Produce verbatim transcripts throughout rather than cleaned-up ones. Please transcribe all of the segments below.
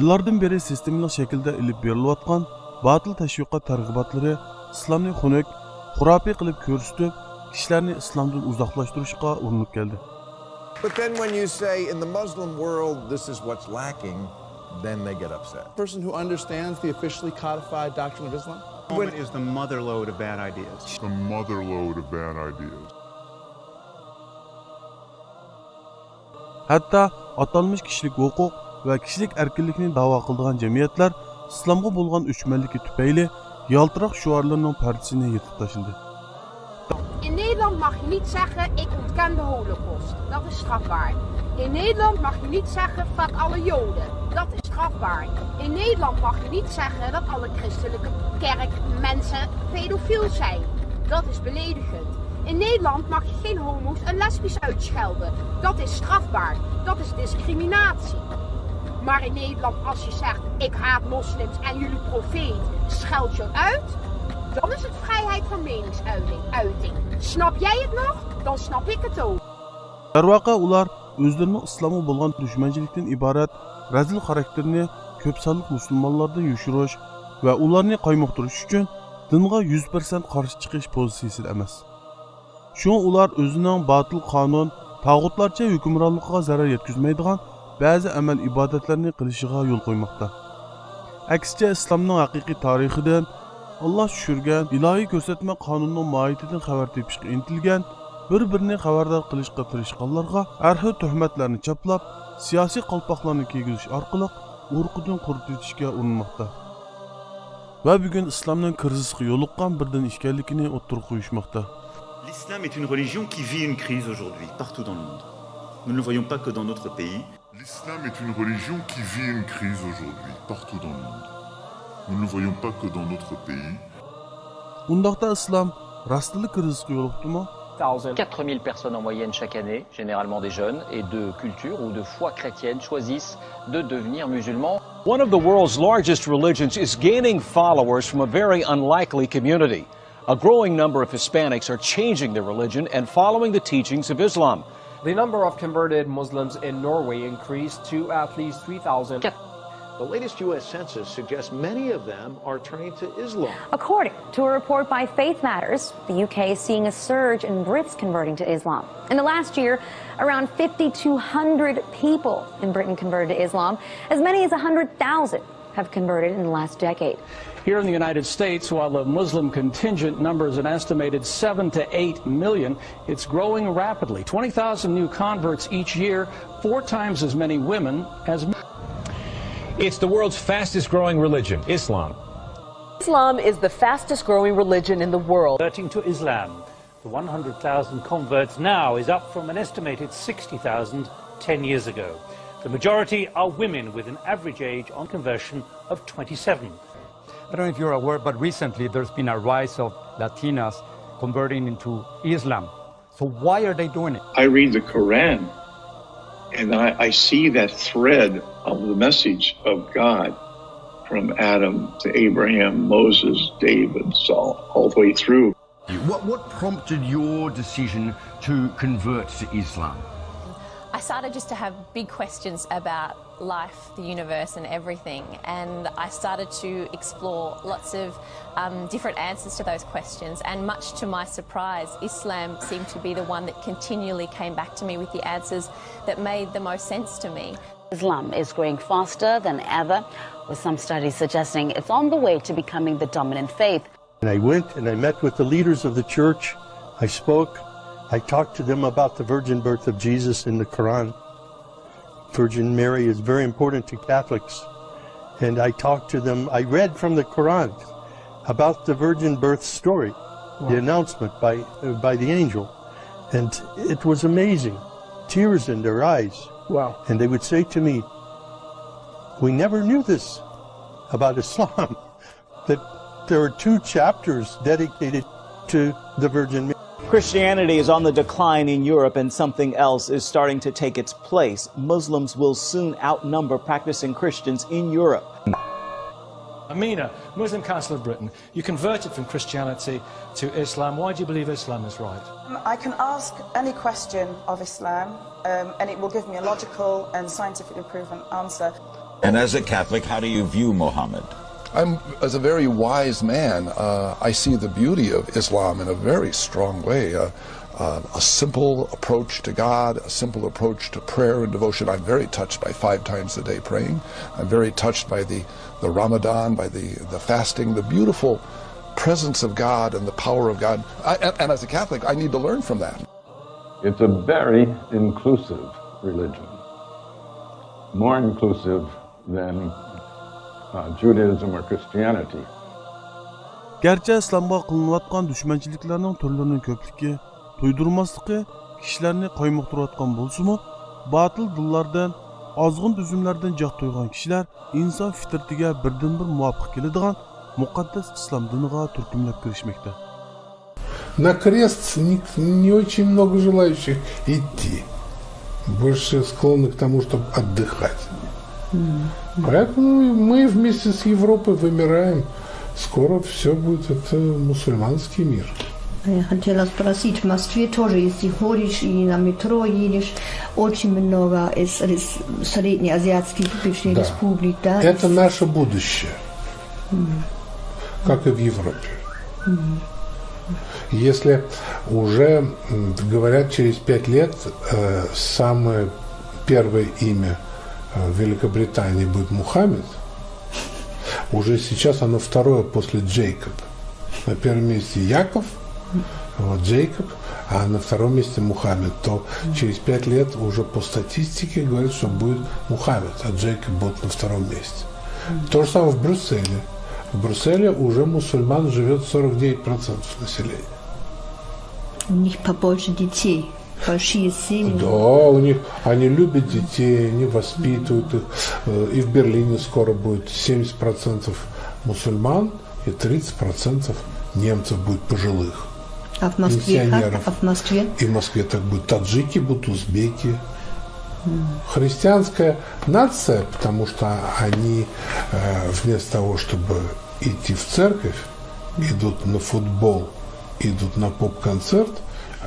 يىللاردىن بېرى سىستېمىلىق شەكىلدە ئېلىپ بېرىلىۋاتقان باتىل تەشۋىقات تەرغىباتلىرى ئىسلامنى خۇنۈك، خۇراپىي قىلىپ كۆرسىتىپ، كىشىلەرنى ئىسلامدىن ئۇزاقلاشتۇرۇشقا ئۇرۇنۇپ كەلدى. But then when you say, "In the Muslim world, this is what's lacking," then they get upset. Person who understands the officially codified doctrine of Islam. Islam is the mother lode of bad ideas. The mother lode of bad ideas. ھەتتا ئاتالمىش كىشىلىك ھوقۇق ۋە كىشىلىك ئەركىنلىكنى داۋا قىلىدىغان جەمئىيەتلەر ئىسلامغا بولغان ئۆچمەنلىكى تۈپەيلى يالتىراق شوئارلىرىنىڭ پەردىسىنى يىرتىپ تاشلىدى. In Nederland mag je niet zeggen: "Ik ontken de Holocaust." Dat is strafbaar. In Nederland mag je niet zeggen: "Fuck alle Joden." Dat is strafbaar. In Nederland mag je niet zeggen dat alle christelijke kerkmensen pedofiel zijn. Dat is beledigend. In Nederland mag je geen homo's en lesbisch uitschelden. Dat is strafbaar. Dat is discriminatie. Maar in Nederland, als je zegt: "Ik haat moslims en jullie profeet scheld je uit", dan is het vrijheid van meningsuiting. Uiting. Snap jij het nog? Dan snap ik het ook. دەرۋەقە، ئۇلار ئۆزلىرىنىڭ ئىسلامغا بولغان دۈشمەنچىلىكتىن ئىبارەت رەزىل خاراكتېرىنى كۆپ سانلىق مۇسۇلمانلاردىن يوشۇرۇش ۋە ئۇلارنى قايمۇقتۇرۇش ئۈچۈن دىنغا يۈز پىرسەنت قارشى چىقىش پوزىتسىيىسىدە ئەمەس. شۇڭا ئۇلار ئۆزىنىڭ باتىل قانۇن، تاغۇتلارچە ھۆكۈمرانلىقىغا زەرەر يەتكۈزمەيدىغان بەزى ئەمەل-ئىبادەتلەرنى قىلىشىغا يول قويماقتا. ئەكسىچە، ئىسلامنىڭ ھەقىقىي تارىخىدىن، ئاللا چۈشۈرگەن ئىلاھىي كۆرسەتمە قانۇننىڭ ماھىيىتىدىن خەۋەر تېپىشقا ئىنتىلگەن، بىر-بىرىنى خەۋەردار قىلىشقا تىرىشقانلارغا ھەر خىل تۆھمەتلەرنى چاپلاپ، سىياسىي قالپاقلارنى كىيگۈزۈش ئارقىلىق ئۇرۇقىدىن قۇرۇتۇۋېتىشكە ئۇرۇنماقتا. ۋە بۈگۈن ئىسلامنىڭ كىرىزىسقا يولۇققان بىر دىن ئىكەنلىكىنى ئوتتۇرىغا قويۇشماقتا. L'islam est une religion qui vit une crise aujourd'hui, partout dans le monde. Nous ne le voyons pas que dans notre pays. L'islam est une religion qui vit une crise aujourd'hui, partout dans le monde. Nous ne le voyons pas que dans notre pays. ئۇنداقتا ئىسلام راستلا كىرىزىسقا يولۇقتىمۇ؟ Quatre mille personnes en moyenne chaque année, généralement des jeunes, et de culture ou de foi chrétienne, choisissent de devenir musulmans. One of the world's largest religions is gaining followers from a very unlikely community. A growing number of Hispanics are changing their religion and following the teachings of Islam. The number of converted Muslims in Norway increased to at least three thousand. The latest U S census suggests many of them are turning to Islam. According to a report by Faith Matters, the U K is seeing a surge in Brits converting to Islam. In the last year, around fifty-two hundred people in Britain converted to Islam. As many as one hundred thousand have converted in the last decade. Here in the United States, while the Muslim contingent numbers an estimated seven to eight million, it's growing rapidly. Twenty thousand new converts each year, four times as many women as men. It's the world's fastest growing religion, Islam. Islam is the fastest growing religion in the world. Converting to Islam. The one hundred thousand converts now is up from an estimated sixty thousand ten years ago. The majority are women, with an average age on conversion of twenty-seven. I don't know if you're aware, but recently there's been a rise of Latinas converting into Islam. So why are they doing it? I read the Quran and I, I see that thread of the message of God from Adam to Abraham, Moses, David, Saul, all the way through. What, what prompted your decision to convert to Islam? I started just to have big questions about life, the universe, and everything. And I started to explore lots of um, different answers to those questions. And much to my surprise, Islam seemed to be the one that continually came back to me with the answers that made the most sense to me. Islam is growing faster than ever, with some studies suggesting it's on the way to becoming the dominant faith. And I went and I met with the leaders of the church. I spoke. I talked to them about the virgin birth of Jesus in the Quran. Virgin Mary is very important to Catholics. And I talked to them. I read from the Quran about the virgin birth story, wow, the announcement by, uh, by the angel. And it was amazing. Tears in their eyes. Wow. And they would say to me, "We never knew this about Islam." That there are two chapters dedicated to the Virgin Mary. Christianity is on the decline in Europe, and something else is starting to take its place. Muslims will soon outnumber practicing Christians in Europe. Amina, Muslim Council of Britain, you converted from Christianity to Islam. Why do you believe Islam is right? Um, I can ask any question of Islam, um, and it will give me a logical and scientifically proven answer. And as a Catholic, how do you view Mohammed? I'm, as a very wise man, uh, I see the beauty of Islam in a very strong way. Uh, uh, a simple approach to God, a simple approach to prayer and devotion. I'm very touched by five times a day praying. I'm very touched by the, the Ramadan, by the, the fasting, the beautiful presence of God and the power of God. I, and, and as a Catholic, I need to learn from that. It's a very inclusive religion, more inclusive than uh, Judaism or Christianity. گەرچە ئىسلامغا قىلىنىۋاتقان دۈشمەنچىلىكلەرنىڭ تۈرلىرىنىڭ كۆپلۈكى، تۇيدۇرماسلىقى كىشىلەرنى قايمۇقتۇرۇۋاتقان بولسىمۇ، باتىل دىنلاردىن، ئازغۇن تۈزۈملەردىن جاق تويغان كىشىلەر ئىنسان فىترىتىگە بىردىنبىر مۇۋاپىق كېلىدىغان مۇقەددەس ئىسلام دىنىغا تۈركۈملەپ كىرىشمەكتە. На крест не, не очень много желающих идти. Больше склонны к тому, чтобы отдыхать. Поэтому мы вместе с Европой вымираем. Скоро все будет это мусульманский мир. Я хотела спросить, в Москве тоже есть и ходишь, и на метро едешь, очень много из, из среднеазиатских бывших Да. республик, да? Это наше будущее, как и в Европе. Если уже м, говорят, через пять лет э, самое первое имя э, в Великобритании будет Мухаммед, уже сейчас оно второе после Джейкоб. На первом месте Яков, вот, Джейкоб, а на втором месте Мухаммед, то через пять лет уже по статистике говорят, что будет Мухаммед, а Джейкоб будет на втором месте. То же самое в Брюсселе. В Брюсселе уже мусульман живет сорок девять процентов населения. У них побольше детей, большие семьи. Да, у них, они любят детей, они воспитывают их. Э, И в Берлине скоро будет семьдесят процентов мусульман и тридцать процентов немцев будет пожилых. А в Москве Пенсионеров. Как? А в Москве? И в Москве так будет. Таджики будут, узбеки. Христианская нация, потому что они э, вместо того, чтобы идти в церковь, идут на футбол, идут на поп-концерт,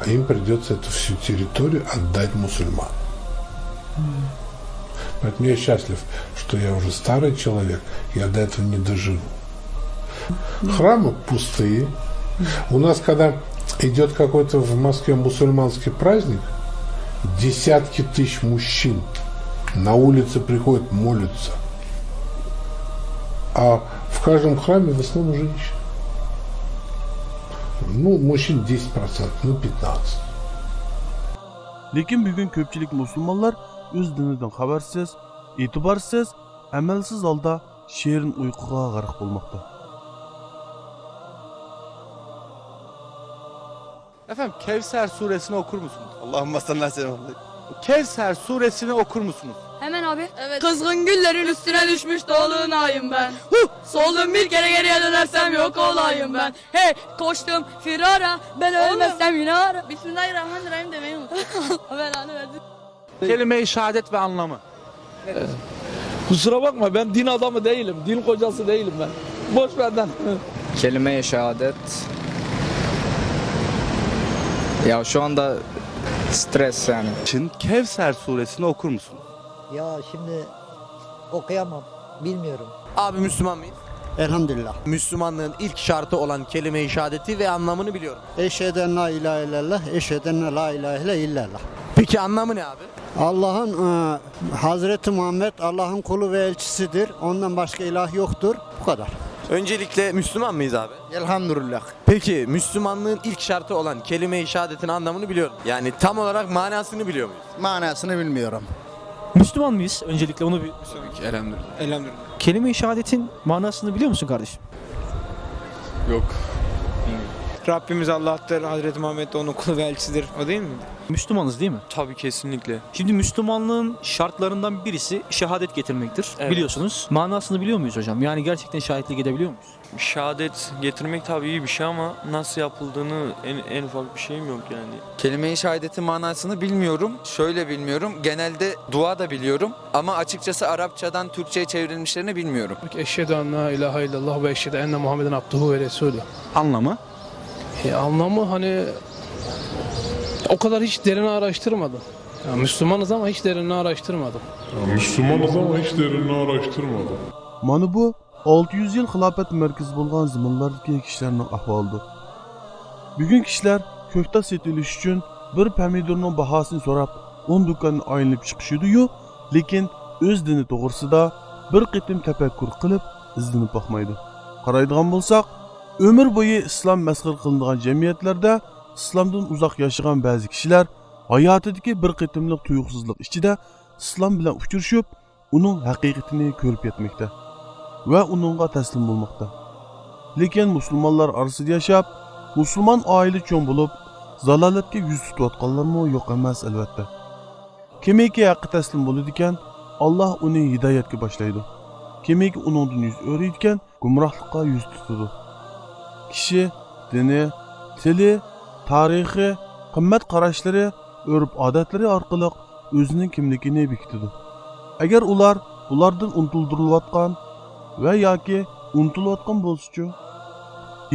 а им придется эту всю территорию отдать мусульманам. Поэтому я счастлив, что я уже старый человек, я до этого не доживу. Храмы пустые. У нас, когда идет какой-то в Москве мусульманский праздник, десятки тысяч мужчин на улице приходят, молятся. А в каждом храме в основном женщины. Ну, мужчин десять процентов, ну, пятнадцать. لېكىن بۈگۈن كۆپچىلىك مۇسۇلمانلار ئۆز دىنىدىن خەۋەرسىز، ئېتىبارسىز، ئەمەلسىز ھالدا شېرىن ئۇيقۇغا غەرق بولماقتا. Efendim, Kevser suresini okur musunuz? Allahümme salli ala seyyidina Muhammed. Kevser suresini okur musunuz? Hemen abi. Evet. Kızgın güllerin üstüne düşmüş dolunayım ben. Huh! Soldum bir kere geriye dönersem yok olayım ben. Hey, koştum firara, ben ölmezsem yine ara. Bismillahirrahmanirrahim demeyi unuttum. Belanı versin. Kelime-i şehadet ve anlamı. Kusura bakma, ben din adamı değilim, din kocası değilim ben. Boş ver lan. Kelime-i şehadet. Ya şu anda stres yani. Için Kevser suresini okur musunuz? Ya şimdi okuyamam, bilmiyorum. Abi, Müslüman mıyız? Elhamdülillah. Müslümanlığın ilk şartı olan kelime-i şehadeti ve anlamını biliyorum. Eşheden la ilahe illallah, eşheden la ilahe illallah. Peki anlamı ne abi? Allah'ın, e, Hazreti Muhammed Allah'ın kulu ve elçisidir. Ondan başka ilah yoktur. Bu kadar. Öncelikle Müslüman mıyız abi? Elhamdülillah. Peki Müslümanlığın ilk şartı olan kelime-i şehadetin anlamını biliyorum. Yani tam olarak manasını biliyor muyuz? Manasını bilmiyorum. Müslüman mıyız? Öncelikle onu bir... Tabii ki, elhamdülillah. Elhamdülillah. Kelime-i şehadetin manasını biliyor musun kardeşim? Yok. Bilmiyorum. Rabbimiz Allah'tır, Hazreti Muhammed de onun kulu ve elçisidir. O değil mi? Müslümanız değil mi? Tabii, kesinlikle. Şimdi Müslümanlığın şartlarından birisi şehadet getirmektir. Evet. Biliyorsunuz. Manasını biliyor muyuz hocam? Yani gerçekten şahitlik edebiliyor muyuz? Şehadet getirmek tabii iyi bir şey ama nasıl yapıldığını en, en ufak bir şeyim yok yani. Kelime-i şehadetin manasını bilmiyorum. Şöyle bilmiyorum. Genelde dua da biliyorum. Ama açıkçası Arapçadan Türkçe'ye çevrilmişlerini bilmiyorum. Eşhedü en la ilahe illallah ve eşhedü enne Muhammeden abduhu ve resulü. Anlamı? E, anlamı hani o kadar hiç derin araştırmadım. Ya, Müslümanız ama hiç derinini araştırmadık. Ya, Müslümanız ama hiç derinini araştırmadık. مانا بۇ ئالتە يۈز يىل خىلاپەت مەركىزى بولغان زېمىنلاردىكى كىشىلەرنىڭ ئەھۋالىدۇر. بۈگۈن كىشىلەر كۆكتات سېتىۋېلىش ئۈچۈن بىر پەمىدۇرنىڭ باھاسىنى سوراپ، ئون دۇكاننى ئايلىنىپ چىقىشىدۇ-يۇ، لېكىن ئۆز دىنى توغرىسىدا بىر قېتىم تەپەككۇر قىلىپ، ئىزدىنىپ باقمايدۇ. قارايدىغان بولساق، ئۆمۈر بويى ئىسلام مەسخىرە قىلىنىدىغان جەمئىيەتلەردە ئىسلامدىن ئۇزاق ياشىغان بەزى كىشىلەر ھاياتىدىكى بىر قېتىملىق تۇيۇقسىزلىق ئىچىدە ئىسلام بىلەن ئۇچرىشىپ، ئۇنىڭ ھەقىقىتىنى كۆرۈپ يەتمەكتە ۋە ئۇنىڭغا تەسلىم بولماقتا. لېكىن مۇسۇلمانلار ئارىسىدا ياشاپ، مۇسۇلمان ئائىلە چوڭ بولۇپ، زالالەتكە يۈز تۇتۇۋاتقانلارمۇ يوق ئەمەس، ئەلۋەتتە. كىمكى ھەققە تەسلىم بولىدىكەن، ئاللاھ ئۇنى ھىدايەتكە باشلايدۇ. كىمكى ئۇنىڭدىن يۈز ئۆرۈيدىكەن، گۇمراھلىققا يۈز تۇتىدۇ. كىشى دىنى، تىلى، تارىخى، قىممەت قاراشلىرى، ئۆرپ-ئادەتلىرى ئارقىلىق ئۆزىنىڭ كىملىكىنى بېكىتىدۇ. ئەگەر ئۇلار بۇلاردىن ئۇنتۇلدۇرۇلۇۋاتقان ۋە ياكى ئۇنتۇلۇۋاتقان بولسىچۇ؟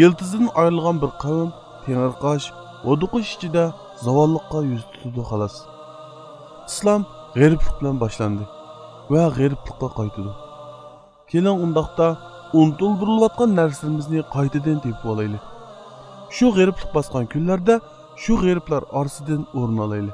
يىلتىزىدىن ئايرىلغان بىر قەۋم تېڭىرقاش، ھودۇقۇش ئىچىدە زاۋاللىققا يۈز تۇتىدۇ، خالاس. ئىسلام غېرىبلىق بىلەن باشلاندى ۋە غېرىبلىققا قايتىدۇ. كېلىڭ، ئۇنداقتا ئۇنتۇلدۇرۇلۇۋاتقان نەرسىلىرىمىزنى قايتىدىن تېپىۋالايلى. شۇ غېرىبلىق باسقان كۈنلەردە شۇ غېرىبلار ئارىسىدىن ئورۇن ئالايلى.